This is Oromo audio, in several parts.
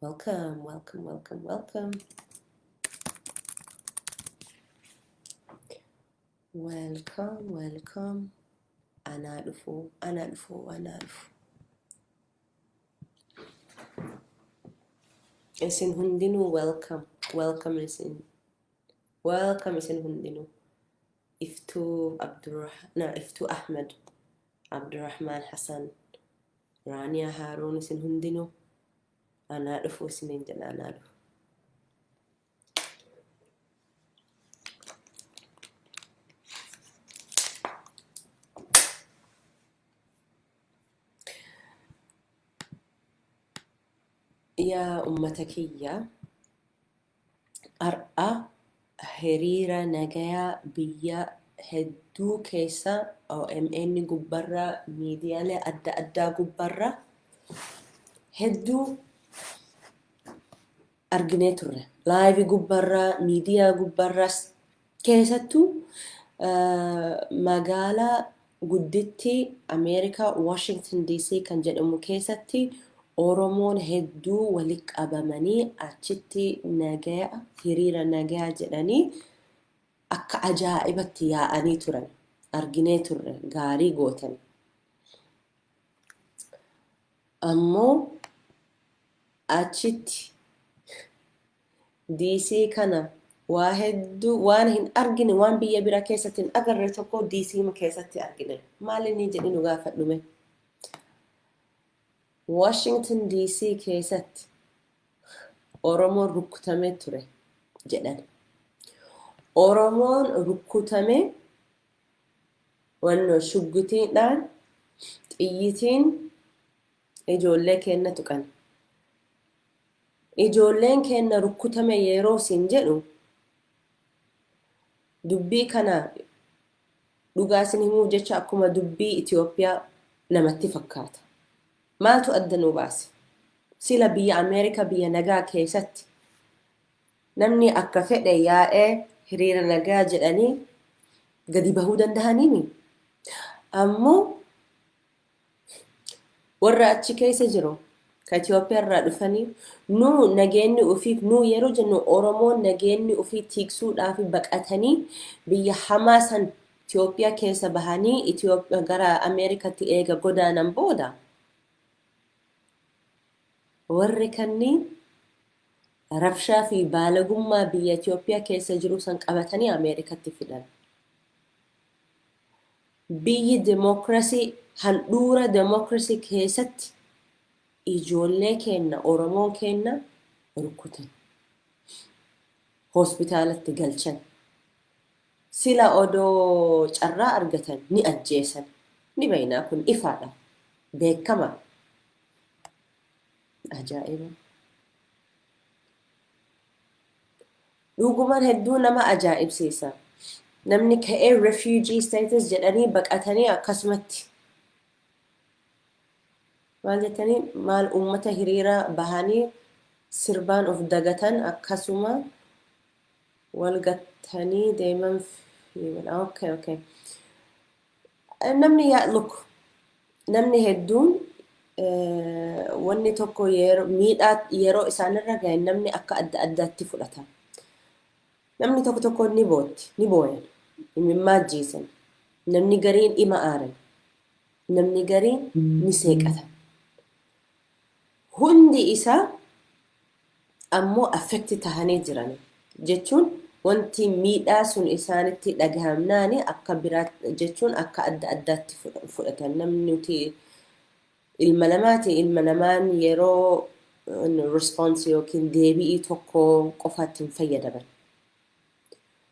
Welcome, welcome, welcome, welcome. Welcome, welcome. Anaa dhufu, anaa dhufu, anaa dhufu. Isin hundinuu welcome, welcome isin. Welcome isin hundinuu. Iftuu Abdurrah, Iftuu Ahmed, Abdurrahman Hassan, Raaniyaa Haaruun, isin hundinuu anaa dhufu isiniin jedha, anaa dhufu. Yaa ummata kiyya, har'a hiriira nagayaa biyya hedduu keessa OMN gubbarra, miidiyaalee adda addaa gubbarra hedduu arginee turre. Live gubbarra, miidiyaa gubbarras, keessattuu magaalaa gudditti Ameerikaa Washington DC kan jedhamu keessatti Oromoon hedduu walitti qabamanii achitti nagaya, hiriira nagayaa jedhanii akka ajaa'ibatti yaa'anii turan. Arginee turre, gaarii gootan. Ammoo achitti DC kana waa hedduu waan hin argine, waan biyya biraa keessatti hin agarre tokko DC keessatti argine. Maal inni jedhi nu gaafadhume. Washington DC keessatti Oromoon rukkutamee ture jedhan. Oromoon rukkutamee wannoo shuggutiidhaan, xiyyitiin ijoollee keenna tuqan. Ijoolleen keenna rukkutame yeroo siin jedhu, dubbii kana dhugaa isin himuuf jecha akkuma dubbii Itoophiyaa namatti fakkaata. Maaltu adda nu baase? Sila biyya Ameerikaa, biyya nagaa keessatti namni akka fedhe yaa'ee hiriira nagaa jedhanii gadi bahuu danda'aniimi. Ammoo warra achi keessa jiru ka Itoophiyaa irraa dhufanii, nu nageenyi ofiif, nu yeroo jennu Oromoon nageenyi ofii tiksuudhaaf baqatanii biyya hamaa san Itoophiyaa keessa bahanii Itoophiyaa gara Ameerikaatti eega godaanan booda, warri kanniin rabshaa fi baalagummaa biyya Itoophiyaa keessa jiru san qabatanii Ameerikatti fidan. Biyyi demokirasii, handhuura demokirasii keessatti ijoollee keenna, Oromoo keenna rukkutan. Hospitaalatti galchan. Sila odoo carraa argatan ni ajjeesan. Ni beeknaa, kun ifaadha. Beekama. Ajaa'iba. Dhugumaan hedduu nama ajaa'ibsiisa. Namni ka'ee refugee status jedhanii baqatanii akkasumatti. Maal jettanii, maal uummata hiriira bahanii sirbaan of dagatan, akkasuma wal gattanii deeman. Okay. Namni yaa look, namni hedduun wanni tokko yeroo miidhaa yeroo isaanirra gahe namni akka adda addaatti fudhata. Namni tokko tokko ni bootti, ni booyan, imimmaa jiisan. Namni gariin ima aaran. Namni gariin ni seeqatan. Hundi isaa ammoo affect tahanii jiran jechuun wanti miidhaa sun isaanitti dhagahamnaani akka biraa jechuun akka adda addaatti fudhatan. Namni nuti ilma namaati, ilma namaan yeroo response yookiin deebi'ii tokko qofaatti hin fayyadaman.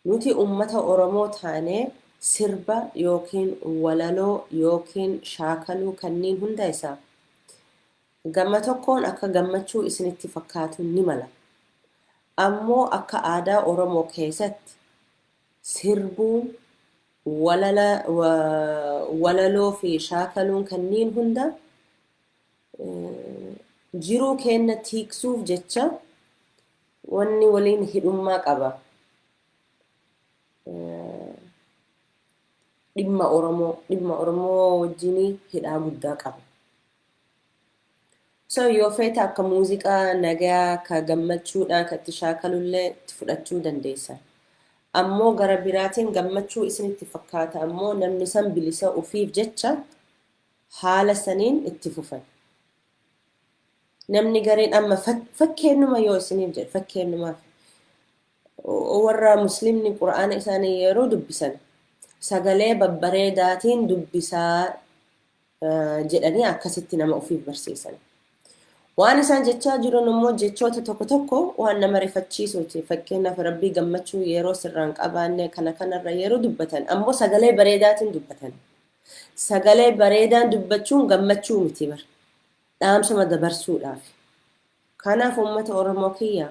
Nuti ummata Oromoo taanee sirba yookiin walaloo yookiin shaakaluu kanneen hunda isaa gama tokkoon akka gammachuu isinitti fakkaatu ni mala. Ammoo akka aadaa Oromoo keessatti sirbuun, walaloo fi shaakaluun kanneen hunda jiruu keenna tiiksuuf jecha wanni waliin hidhummaa qaba. Dhimma Oromoo wajjin hidhaa guddaa qaba. So yoo feete akka muuziqaa nagaa ka gammachuudhaan ka itti shaakalullee itti fudhachuu dandeessa. Ammoo gara biraatiin gammachuu isinitti fakkaata, ammoo namni san bilisa ufiif jecha haala saniin itti fufan. Namni gareen amma fakkeenyuma yoo isiniif jedhe, fakkeenyumaaf warra muslimni qura'aana isaanii yeroo dubbisan sagalee babbareedaatiin dubbisaa jedhanii akkasitti nama ofiif barsiisan. Waan isaan jechaa jiran immoo jechoota tokko tokko waan nama rifachiisuuti. Fakkeenyaaf, rabbii gammachuu yeroo sirraan qabaanne kana kanarra yeroo dubbatan ammoo sagalee bareedaatiin dubbatan. Sagalee bareedaan dubbachuun gammachuu miti bar. Dhaamsuma dabarsuudhaaf. Kanaaf uummata Oromoo kiyya,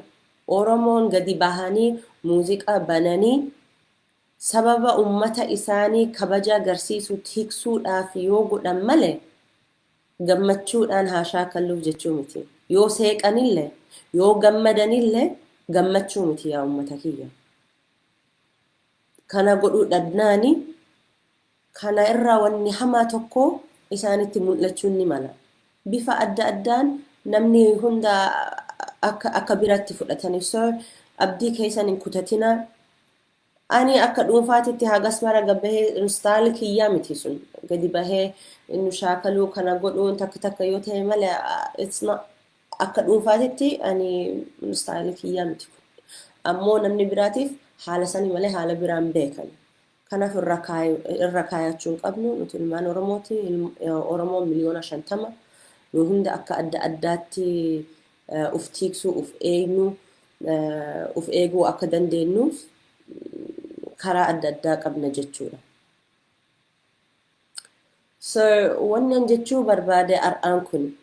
Oromoon gadi bahanii muuziqaa bananii sababa uummata isaanii kabaja agarsiisuu tiksuudhaaf yoo godhan malee gammachuudhaan haa shaakalluuf jechuu miti. Yoo seeqanillee, yoo gammadanillee gammachuu miti, yaa uummata kiyya. Kana godhuu dhabnaani kana irraa wanni hamaa tokko isaanitti mul'achuun ni mala. Bifa adda addaan namni hunda akka biraatti fudhatanii, so abdii keessan hin kutatinaa. Ani akka dhuunfaatitti hagas mara gabbahee style kiyyaa miti sun, gadi bahee nu shaakaluu kana godhuun takka takka yoo ta'e malee, it's not, akka dhuunfaatitti ani style kiyyaa miti kun. Ammoo namni biraatiif haala sanii malee haala biraan beekan. Kanaaf irra kaayachuu hin qabnu. Nuti ilmaan Oromooti. Oromoon 50 miliyoona. Nu hunda akka adda addaatti uf tiiksuu, uf eegnu, uf eeguu akka dandeenyuuf karaa adda addaa qabna jechuudha. So wannan jechuu barbaade har'aan kun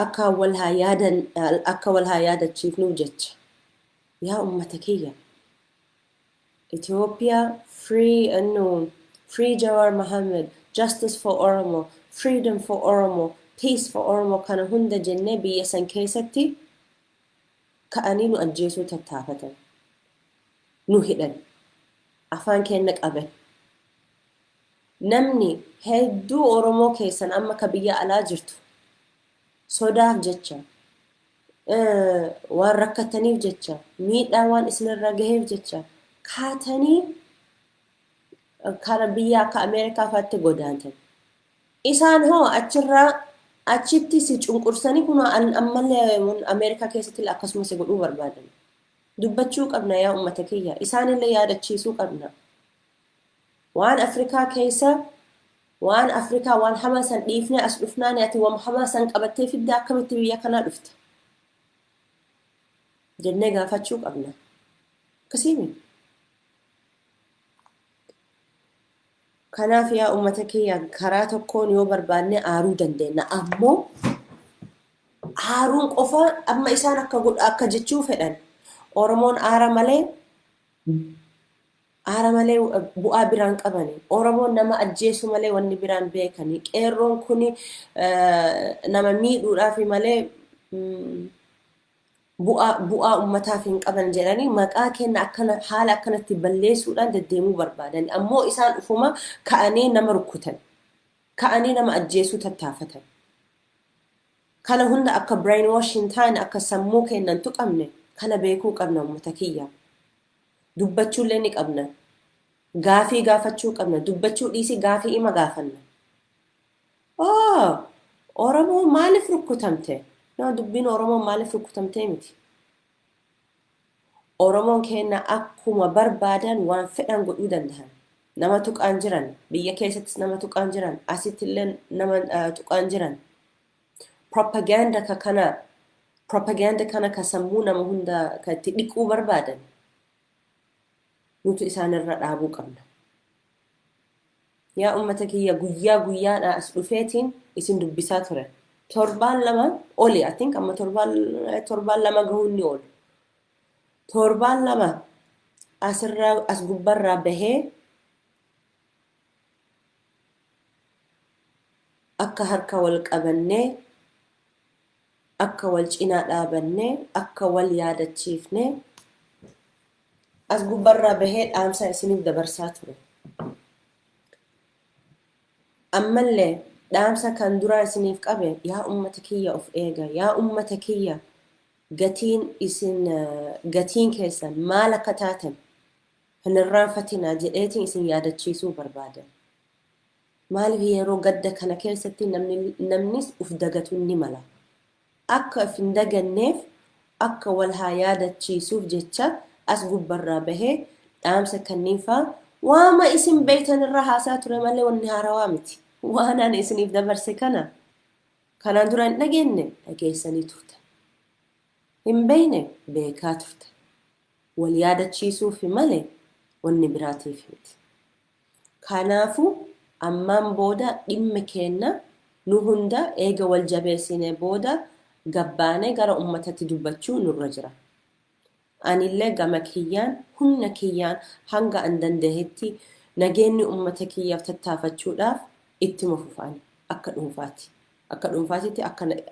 akka wal haa yaadachiifnuuf jecha, yaa ummata kiyya, Ethiopia free, no, free Jawar Mohammed, justice for Oromo, freedom for Oromo, peace for Oromo, kana hunda jennee biyya san keessatti ka'anii nu ajjeesuu tattaafatan, nu hidhan, afaan keenya qaban. Namni hedduu Oromoo keessan amma ka biyya alaa jirtu sodaaf jecha, waan rakkataniif jecha, miidhaa waan isinirra gaheef jecha kaatanii kara biyya akka Ameerikaa fa'aatti godaantan. Isaan hoo achirraa achitti si cunqursanii kun ammallee Ameerikaa keessatti akkasuma si godhuu barbaadan. Dubbachuu qabna, yaa uummata kiyya. Isaanillee yaadachiisuu qabna. Waan Afrikaa keessa, waan Afrikaa waan hamaa san dhiifnee as dhufnaani, ati waan hamaa san qabattee fidda akkamitti biyya kanaa dhufta? Jennee gaafachuu qabna. Akkasiimi. Kanaaf yaa uummata kiyya, karaa tokkoon yoo barbaanne aaruu dandeenya. Ammoo aaruun qofa amma isaan akka godhu akka jechuu fedhan. Oromoon aara malee bu'aa biraan qabani. Oromoon nama ajjeesu malee wanni biraan beekani. Qeerroon kuni nama miidhuudhaaf malee bu'aa ummataaf hin qaban jedhanii maqaa kenna akkana haala akkanatti balleessuudhaan deddeemuu barbaadan. Ammoo isaan ufuma ka'anii nama rukkutan. Ka'anii nama ajjeesuu tattaafatan. Kana hunda akka brainwash hin taane, akka sammuu kennan tuqamne kana beekuu qabna, uummata kiyya. Dubbachuullee ni qabna. Gaafii gaafachuu qabna. Dubbachuu dhiisii gaafii ima gaafanna. Oh, Oromoo maaliif rukkutamte? No, dubbiin Oromoo maaliif rukkutamtee miti. Oromoon keenya akkuma barbaadan waan fedhan godhuu danda'an. Nama tuqaan jiran, biyya keessattis nama tuqaan jiran, asittillee nama tuqaan jiran. Propaganda ka kana, propaganda kana ka sammuu nama hunda ka itti dhiquu barbaadan nutu isaanirra dhaabuu qabna. Yaa uummata kiyya, guyyaa guyyaadhaa as dhufeetiin isin dubbisaa ture. Torbaan 2 oli, I think amma torbaan 2 gahuun ni oolu. Torbaan 2 asirraa as gubbarraa bahee akka harka wal qabannee, akka wal cinaa dhaabannee, akka wal yaadachiifnee as gubbarraa bahee dhaamsa isiniif dabarsaa ture. Ammallee Dhaamsa kan duraa isiniif qabe, yaa ummata kiyya, of eega. Yaa ummata kiyya, gatiin isin gatiin keessan maal akka taatan hin irraanfatinaa jedheetiin isin yaadachiisuu barbaada. Maaliif, yeroo gadda kana keessatti namnis uf dagatu ni mala. Akka of hin daganneef, akka wal haa yaadachiisuuf jecha as gubbarraa bahee dhaamsa kanniin faa waama isin beektan irraa haasaa ture malee wanni haarawaa miti. Waan ani isiniif dabarse kana kanaan dura hin dhageenye, dhageessanii turtan. Hin beekne, beekaa turtan. Wal yaadachiisuufi malee wanni biraatiif miti. Kanaafuu ammaan booda dhimma keenna nu hunda eega wal jabeessine booda gabbaanee gara ummatatti dubbachuu nurra jira. Anillee gama kiyyaan, humna kiyyaan, hanga an danda'etti nageenyi ummata kiyyaaf tattaafachuudhaaf ittuma fufaan akka dhuunfaatti. Akka dhuunfaatitti,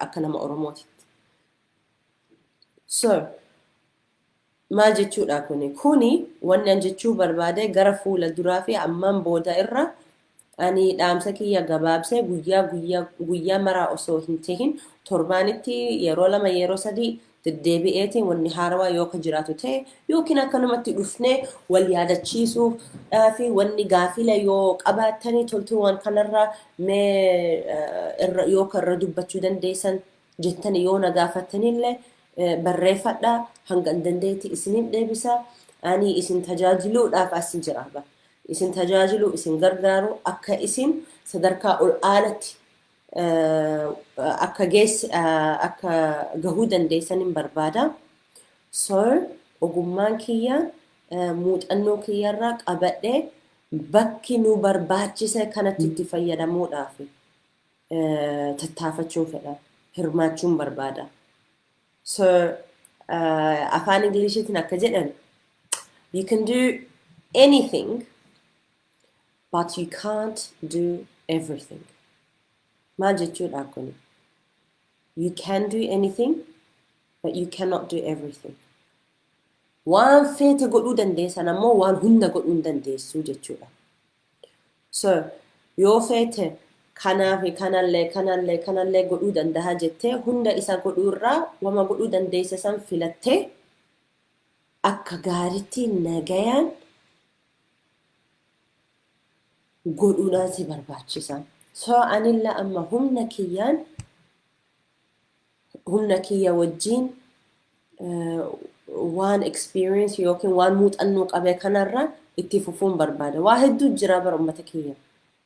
akka nama Oromootitti. So, maal jechuudha kuni? Kuni wanni an jechuu barbaade, gara fuula duraa fi ammaan booda irra ani dhaamsa kiyya gabaabsee guyyaa guyyaa guyyaa maraa osoo hin tahin torbaanitti yeroo lama, yeroo sadii deddeebi'eetiin wanni haarawaa yoo ka jiraatu ta'e, yookiin akkanumatti dhufnee wal yaadachiisuuf fi wanni gaafila yoo qabaattanii, toltuuwwan kanarra mee irra yoo ka irra dubbachuu dandeessan jettanii yoo na gaafattanillee, barreeffadhaa, hanga hin dandeetti isiniif deebisa. Ani isin tajaajiluudhaaf as jira. Isin tajaajiluu, isin gargaaru, akka isin sadarkaa ol aanatti akka geesse akka gahuu dandeessan hin barbaada. So ogummaan kiyya, muuxannoo kiyyarraa qabadhee bakki nu barbaachise kanatti itti fayyadamuudhaaf tattaafachuun fedha. Hirmaachuun barbaada. So afaan Ingiliishiitiin akka jedhan, "You can do anything, but you can't do everything." Maal jechuudha kuni? You can do anything, but you cannot do everything. Waan feete godhuu dandeessan ammoo waan hunda godhuu hin dandeessu jechuudha. So yoo feete kanaa fi kanallee kanallee kanallee godhuu danda'a jettee, hunda isa godhuu irraa wama godhuu dandeessa san filattee akka gaariitti nagayaan godhuudhaan si barbaachisa. So anillee amma humna kiyyaan, humna kiyya wajjin, waan experience yookiin waan muuxannoo qabe kanarra itti fufuun barbaada. Waa hedduu jira bara uummata kiyya.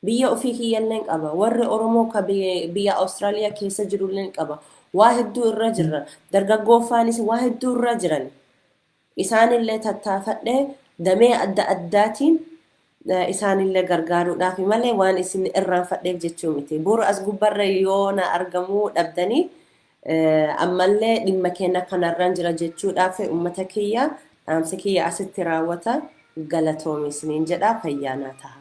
Biyya ofii kiyyallee qaba. Warri Oromoo ka biyya Awustiraaliyaa keessa jirullee qaba. Waa hedduu irra jirra. Dargaggoofaanis waa hedduu irra jiran. Isaanillee tattaafadhee damee adda addaatiin isaanillee gargaaruudhaaf malee waan isin irraanfadheef jechuu miti. Boru as gubbarra yoo na argamuu dhabdanii, ammallee dhimma keenya kanarraan jira jechuudhaaf uummata kiyya, dhaamsa kiyya asitti raawwata. Galatoomi isiniin jedha, fayyaanaa taha.